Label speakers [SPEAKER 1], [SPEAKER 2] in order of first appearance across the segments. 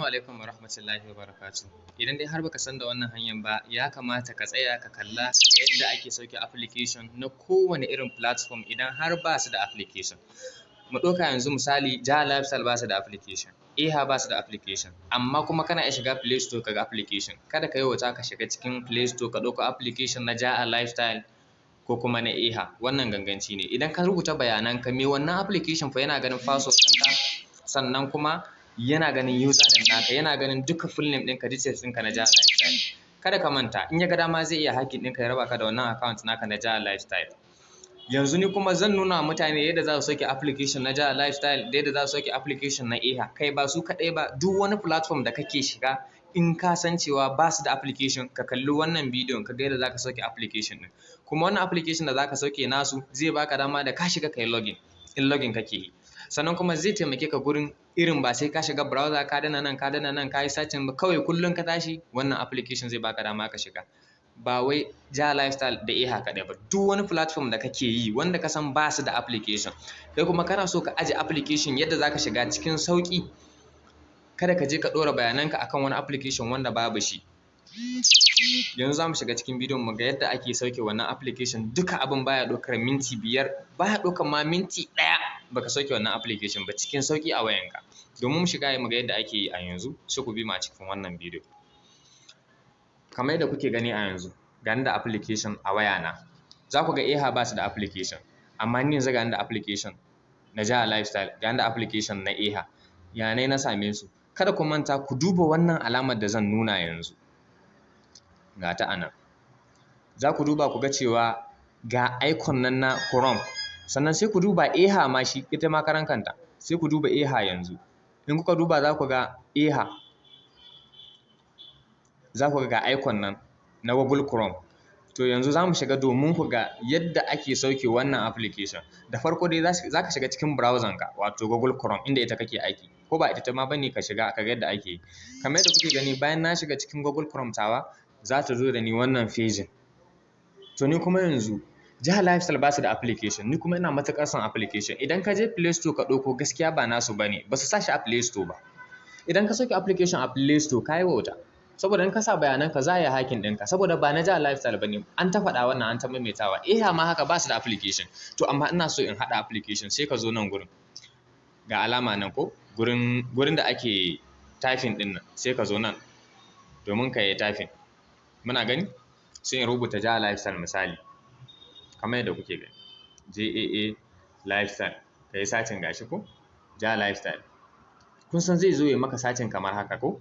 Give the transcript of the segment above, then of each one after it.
[SPEAKER 1] Alaikum wa rahmatullahi wa barakatuh. Idan dai har baka san da wannan hanyar ba, ya kamata ka tsaya ka kalla ka ga yadda ake sauke application na kowane irin platform idan har ba su da application. Mu ɗauka yanzu misali, Jaha Lifestyle ba su da application, Eha ba su da application, amma kuma kana iya shiga Play Store ka ga application. Kada ka yi wauta ka shiga cikin Play Store ka ɗauko application na Jaha Lifestyle ko kuma na Eha, wannan ganganci ne. Idan ka rubuta bayananka, me wannan application fa yana ganin password ɗinka, sannan kuma yana ganin username naka, yana ganin duka full name ɗinka, details ɗinka na Jaha Lifestyle. Kada ka manta, in ya ga dama zai iya hacking ɗinka ya raba ka da wannan account naka na Jaha Lifestyle. Yanzu ni kuma zan nuna wa mutane yadda za su sauke application na Jaha Lifestyle da yadda za su sauke application na Eha. Kai, ba su kaɗai ba, duk wani platform da kake shiga, in ka san cewa ba su da application, ka kalli wannan bidiyon ka ga yadda za ka sauke application ɗin. Kuma wannan application da za ka sauke nasu zai baka dama da ka shiga ka yi login, in login kake yi. Sannan kuma zai taimake ka gurin irin ba sai ka shiga browser ka danna nan, ka danna nan, ka yi searching ba. Kawai kullum ka tashi, wannan application zai baka dama ka shiga. Ba wai Jaha Lifestyle da Eha kaɗai ba, duk wani platform da kake yi wanda ka san ba su da application, kai kuma kana so ka aje application yadda za ka shiga cikin sauƙi, kada ka je ka ɗora bayananka akan wani application wanda babu shi. Yanzu za mu shiga cikin bidiyon mu ga yadda ake sauke wannan application. Duka abin baya ɗaukar minti 5, baya ɗaukar ma minti 1 baka sauke wannan application ba cikin sauƙi a wayanka. Domin mu shiga mu ga yadda ake yi a yanzu, sai ku bi mu a cikin wannan bidiyo. Kamar yadda kuke gani a yanzu, ga ni da application a wayana. Za ku ga Eha ba su da application, amma ni yanzu ga ni da application na Jaha Lifestyle, ga ni da application na Eha. Ya ne na same su? Kada ku manta, ku duba wannan alamar da zan nuna yanzu. Ga ta a nan. Za ku duba ku ga cewa ga icon nan na Chrome. Sannan sai ku duba Eha ma shi ita ma karan kanta. Sai ku duba Eha yanzu. In kuka duba, za ku ga Eha. Za ku ga icon nan na Google Chrome. To, yanzu za mu shiga domin ku ga yadda ake sauke wannan application. Da farko dai za ka shiga cikin browser ka, wato Google Chrome, inda ita kake aiki. Ko ba ita ma bane, ka shiga ka ga yadda ake yi. Kamar yadda kuke gani, bayan na shiga cikin Google Chrome tawa, za ta zo da ni wannan page. To, ni kuma yanzu Jaha Lifestyle ba su da application, ni kuma ina matuƙar son application. Idan ka je Play Store ka ɗauko, gaskiya ba nasu bane, ba su sa shi a Play Store ba. Idan ka sauke application a Play Store, ka yi wauta. Saboda in ka sa bayananka, za a yi hacking ɗinka, saboda ba na Jaha Lifestyle bane. An ta faɗa wannan, an ta maimaitawa. Eha ma haka, ba su da application. To, amma ina so in haɗa application, sai ka zo nan gurin. Ga alama nan ko gurin da ake typing ɗin nan, sai ka zo nan domin ka yi typing. Muna gani? Sai in rubuta Jaha Lifestyle misali. Kamar yadda kuke gani. JAA Lifestyle. Ka yi searching, gashi ko? Jaha Lifestyle. Kun san zai zo ya maka searching kamar haka ko?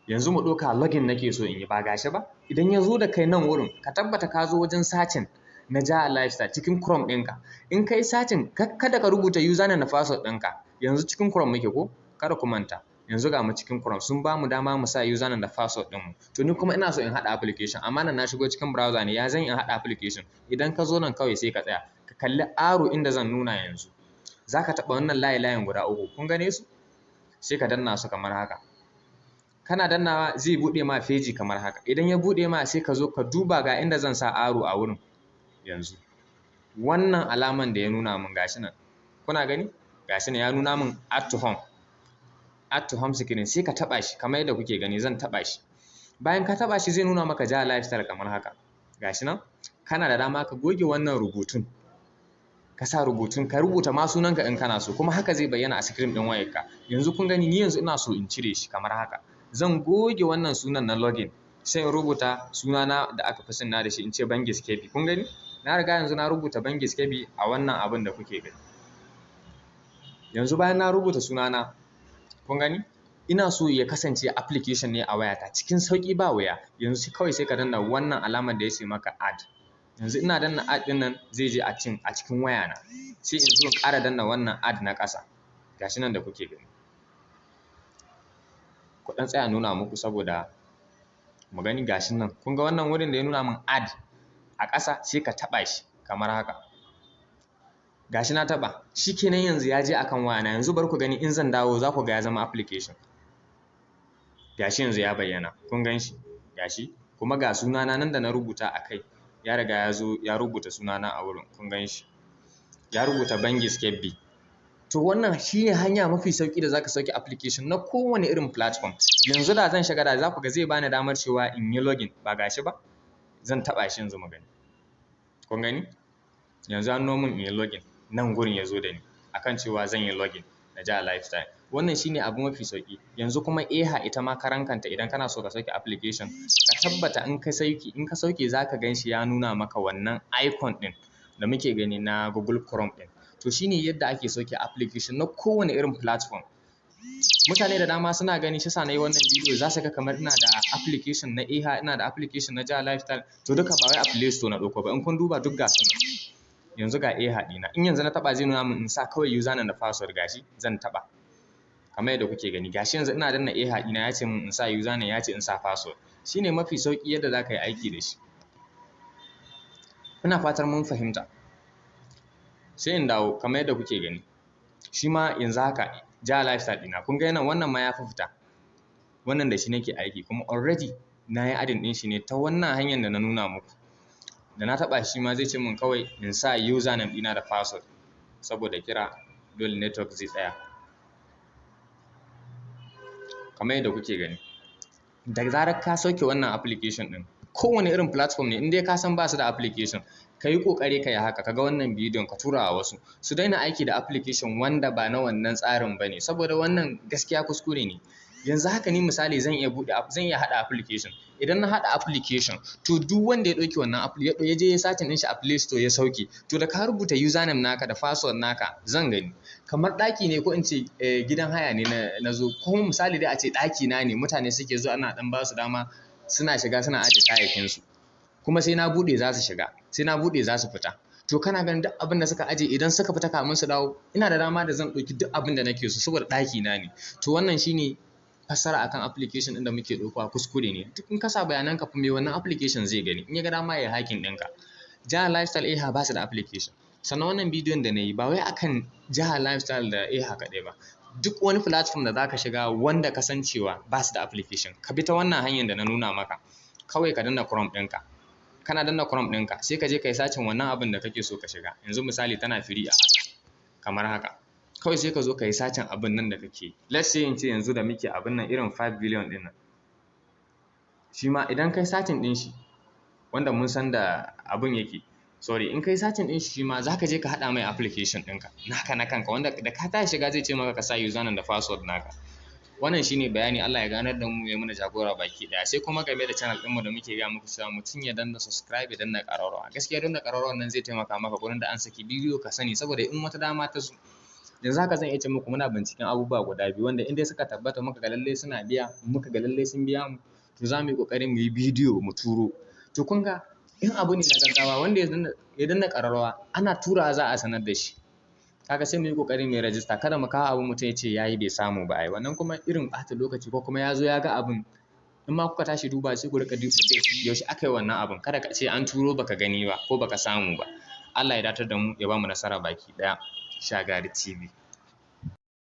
[SPEAKER 1] Yanzu mu ɗauka login nake so in yi, ba gashi ba. Idan ya zo da kai nan wurin, ka tabbata ka zo wajen searching na Jaha Lifestyle cikin Chrome ɗinka. In ka yi searching, kada ka rubuta username da password ɗinka. Yanzu cikin Chrome muke ko? Kada ku manta. Yanzu ga mu cikin Chrome, sun ba mu dama mu sa username da password ɗinmu. To, ni kuma ina so in haɗa application, amma nan na shigo cikin browser ne, ya zan in haɗa application? Idan ka zo nan kawai sai ka tsaya. Ka kalli arrow inda zan nuna yanzu. Za ka taɓa wannan layi layin guda uku. Kun gane su? Sai ka danna su kamar haka. Kana dannawa, zai buɗe ma feji kamar haka. Idan ya buɗe ma, sai ka zo ka duba ga inda zan sa arrow a wurin yanzu. Wannan alaman da ya nuna min, gashi nan. Kuna gani? Gashi nan ya nuna min add to home. Add to home screen, sai ka taɓa shi kamar yadda kuke gani zan taɓa shi. Bayan ka taɓa shi, zai nuna maka Jaha Lifestyle kamar haka. Gashi nan. Kana da dama ka goge wannan rubutun. Ka sa rubutun, ka rubuta ma sunanka in kana so, kuma haka zai bayyana a screen ɗin wayarka. Yanzu kun gani, ni yanzu ina so in cire shi kamar haka. Zan goge wannan sunan na login, sai in rubuta sunana da aka fi sani da shi, in ce Bangis Kebi. Kun gani? Na riga yanzu na rubuta Bangis Kebi a wannan abun da kuke gani. Yanzu bayan na rubuta sunana, kun gani? Ina so ya kasance application ne a wayata cikin sauƙi, ba wuya. Yanzu kawai sai ka danna wannan alamar da ya ce maka add. Yanzu ina danna add ɗin nan, zai je a cikin wayana. Sai in zo in ƙara danna wannan add na ƙasa. Gashi nan da kuke gani. Ku ɗan tsaya nuna muku saboda mu gani, gashi nan. Kun ga wannan wurin da ya nuna min add a ƙasa, sai ka taɓa shi kamar haka. Gashi na taɓa. Shi kenan, yanzu ya je akan wayana. Yanzu bari ku gani, in zan dawo za ku ga ya zama application. Gashi yanzu ya bayyana. Kun gan shi? Gashi. Kuma ga sunana nan da na rubuta a kai. Ya riga ya zo ya rubuta sunana a wurin. Kun gan shi? Ya rubuta Bangis Kebbi. To, To wannan shine hanya mafi sauki da zaka sauke application na kowane irin platform. Yanzu da zan shiga, da za ku ga zai bani damar cewa in yi login. Ba gashi ba, zan taɓa shi yanzu mu gani. Kun gani, yanzu an min in yi login. Nan gurin ya zo da ni akan cewa zan yi login na Ja Lifestyle. Wannan shine abu mafi sauki. Yanzu kuma Eha, ita ma karan kanta, idan kana so ka sauke application, ka tabbata in ka sauke, zaka gan shi ya nuna maka wannan icon din da muke gani na Google Chrome din. To shine yadda ake sauke application na kowane irin platform. Mutane da dama suna gani, shi sa na yi wannan bidiyo, za su ga kamar ina da application na Eha, ina da application na Ja Lifestyle. To duka ba wai a Play Store na ɗauko ba. In kun duba, duk ga su nan. Yanzu ga Eha ɗina. In yanzu na taɓa, zai nuna min in sa kawai username da password. Gashi zan taɓa, kamar yadda kuke gani. Gashi yanzu ina danna Eha ɗina, ya ce min in sa username, ya ce in sa password. Shine mafi sauƙi yadda za ka yi aiki da shi. Ina fatar mun fahimta. Sai in dawo, kamar yadda kuke gani, shi ma yanzu haka Ja Lifestyle ɗina, kun ga wannan ma ya fi fita. Wannan da shi nake aiki, kuma already na yi adding ɗin shi ne ta wannan hanyar da na nuna muku. Da na taɓa shi ma, zai ce min kawai in sa username ɗina da password. Saboda kira, dole network zai tsaya. Kamar yadda kuke gani, da zarar ka sauke wannan application ɗin, kowane irin platform ne, in dai ka san ba su da application, ka yi ƙoƙari ka yi haka. Ka ga wannan bidiyon, ka tura wa wasu su daina aiki da application wanda ba na wannan tsarin ba ne, saboda wannan gaskiya kuskure ne. Yanzu haka ni misali zan iya buɗe, zan iya haɗa application. Idan na haɗa application, to duk wanda ya ɗauki wannan app, ya je ya searching ɗin shi a Play Store ya sauke, to da ka rubuta username naka da password naka, zan gani. Kamar ɗaki ne, ko in ce gidan haya ne na zo, ko misali dai a ce ɗaki na ne, mutane suke zuwa, ana ɗan ba su dama suna shiga, suna ajiye kayayyakinsu, kuma sai na buɗe za su shiga, sai na buɗe za su fita. To kana ganin duk abin da suka aje, idan suka fita, kamun su dawo, ina da dama da zan ɗauki duk abin da nake so, saboda ɗaki na ne. To wannan shine fassara akan application ɗin da muke ɗaukowa kuskure ne. Duk in ka sa bayanan ka, mai wannan application zai gani, in ya ga dama ya hacking ɗinka. Jaha Lifestyle, Eha ba su da application. Sannan wannan bidiyon da na yi ba wai akan Jaha Lifestyle da Eha kaɗai ba. Duk wani platform da zaka shiga wanda ka san cewa ba su da application, ka bi ta wannan hanyar da na nuna maka. Kawai ka danna Chrome ɗinka. Kana danna Chrome ɗinka, sai ka je ka yi searching wannan abin da kake so ka shiga. Yanzu misali tana free a haka, kamar haka. Kawai sai ka zo ka yi searching abin nan da kake. Let's say in ce yanzu da muke abin nan, irin 5 billion ɗin nan. Shi ma idan kai searching ɗin shi, wanda mun san da abin yake. Sorry, in kai searching ɗin shi, shi ma za ka je ka haɗa mai application ɗinka naka na kanka, wanda da ka tashi shiga zai ce maka ka sa username da password naka. Wannan shine bayani. Allah ya ganar da mu, ya mana jagora baki ɗaya. Sai kuma game da channel ɗinmu da muke gaya muku cewa mutum ya danna subscribe, ya danna ƙararrawa. Gaskiya danna ƙararrawar nan zai taimaka maka gurin da an saki bidiyo ka sani, saboda in wata dama ta zo. Yanzu haka zan iya ce muku muna binciken abubuwa guda biyu, wanda in dai suka tabbata, muka ga lallai suna biya, muka ga lallai sun biya mu, to za mu yi ƙoƙari mu yi bidiyo mu turo. To kun ga, in abu ne na gaggawa, wanda ya danna ƙararrawa, ana turawa za a sanar da shi. Kaga sai mu yi ƙoƙari mu yi rajista. Kada mu kawo abu, mutum ya ce ya yi bai samu ba ai. Wannan kuma irin ɓata lokaci, ko kuma ya zo ya ga abun. In ma kuka tashi duba, sai ku riƙa duba date, yaushe aka yi wannan abun. Kada ka ce an turo baka gani ba ko baka samu ba. Allah ya datar da mu, ya bamu nasara baki ɗaya. Shagari TV.